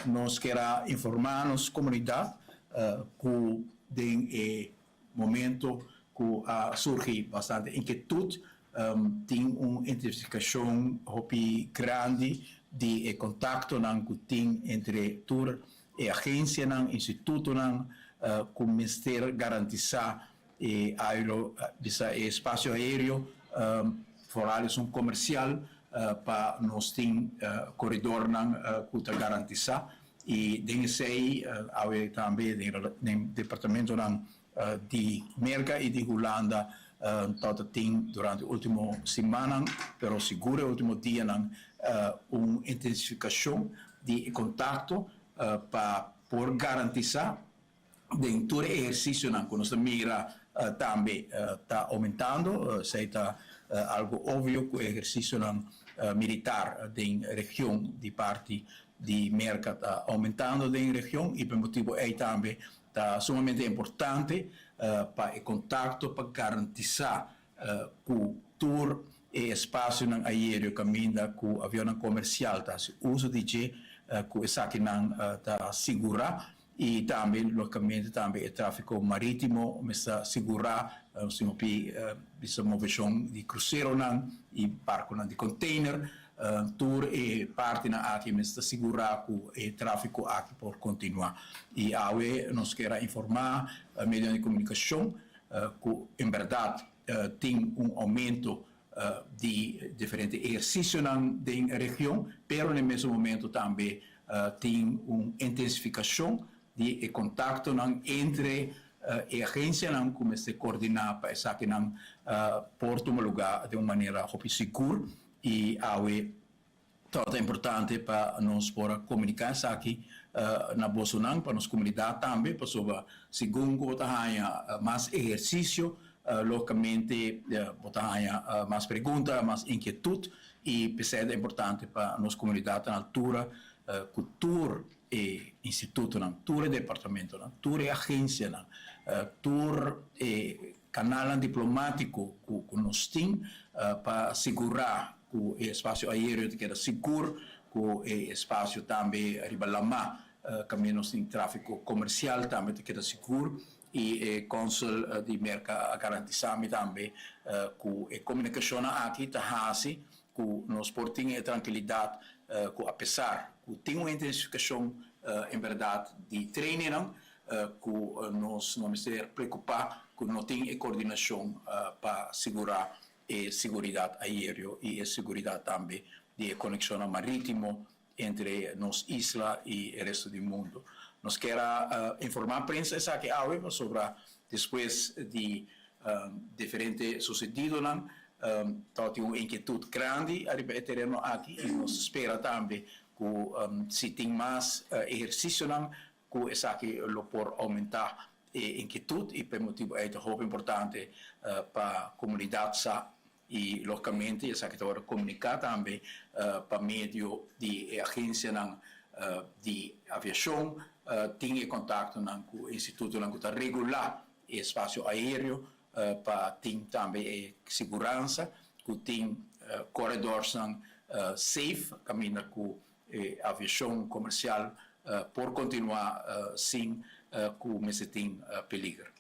Nos kier a informa nos comunidad cu den e momento cu a surgi bastante inquietud, tin un intensificacion hopi grandi di e contactonan cu tin entre tur e agencianan, institutonan cu mester garantisa e aero, bisa e espacio aereo, vooral esun comercial, pa nos tin corridornan cu ta garantisa. Y den esey awe tambe den departamentonan di Merca y di Hulanda tabata tin durante ultimo simannan, pero sigur e ultimo dianan, un intensificacion di e contacto pa por garantisa den tur e ehercicionan cu nos ta mira tambe ta aumentando. Esey ta algo obvio cu e ehercicionan militar den region di parti di Merca ta aumentando den region y pa e motibo ey tambe ta sumamente importante pa e contacto pa garantisa cu tur e espacionan aereo caminda cu avionnan comercial ta haci uso di dje, cu esakinan ta sigura y tambe logicamente tambe e trafico maritimo mester sigura, nos tin hopi bisa movecion di cruceronan y barconan di container. Tur e partinan aki mester sigura cu e trafico aki por continua. Y awe nos kier a informa medionan di comunicacion cu en berdad tin un aumento di diferente ehercicionan den region, pero na e mesun momento tambe tin un intensificacion di e contactonan entre e agencianan cu mester coordina pa esakinan por tuma luga den un manera hopi sigur. Y awe tabata importante pa nos por a comunica esaki na bosonan, pa nos comunidad tambe, pasobra segun cu bo ta haña mas ehercicio, logicamente bo ta haña mas pregunta, mas inquietud, y p'esei ta importante pa nos comunidad ta na altura cu tur e institutonan, tur e departamentonan, tur e agencianan, tur e canalnan diplomatico cu nos tin pa sigura cu e espacio aereo ta keda sigur, cu e espacio tambe riba lama caminda nos tin trafico comercial tambe ta keda sigur. Y e consul di Merca a garantisa mi tambe cu e comunicacionnan aki ta haci cu nos por tin e trankilidad cu apesar cu tin un intensificacion en berdad di trainingnan, cu nos no mester preocupa cu no tin e coordinacion pa sigura e siguridad aereo y e siguridad tambe di e conexionnan maritimo entre nos isla y e resto di mundo. Nos kier a informa prensa esaki awe pasobra despues di diferente sucedidonan tabatin un inquietud grandi ariba e tereno aki y nos ta spera tambe cu si tin mas ehercicionan cu esaki lo por aumenta e inquietud y pa e motibo ey ta hopi importante pa comunidad sa. Y logicamente esaki ta worde comunica tambe pa medio di e agencianan di aviacion. Tin e contactonan cu institutonan cu ta regula e espacio aereo pa tin tambe e siguransa cu tin corredorsnan safe caminda cu e aviacion comercial por continua sin cu mester tin peliger.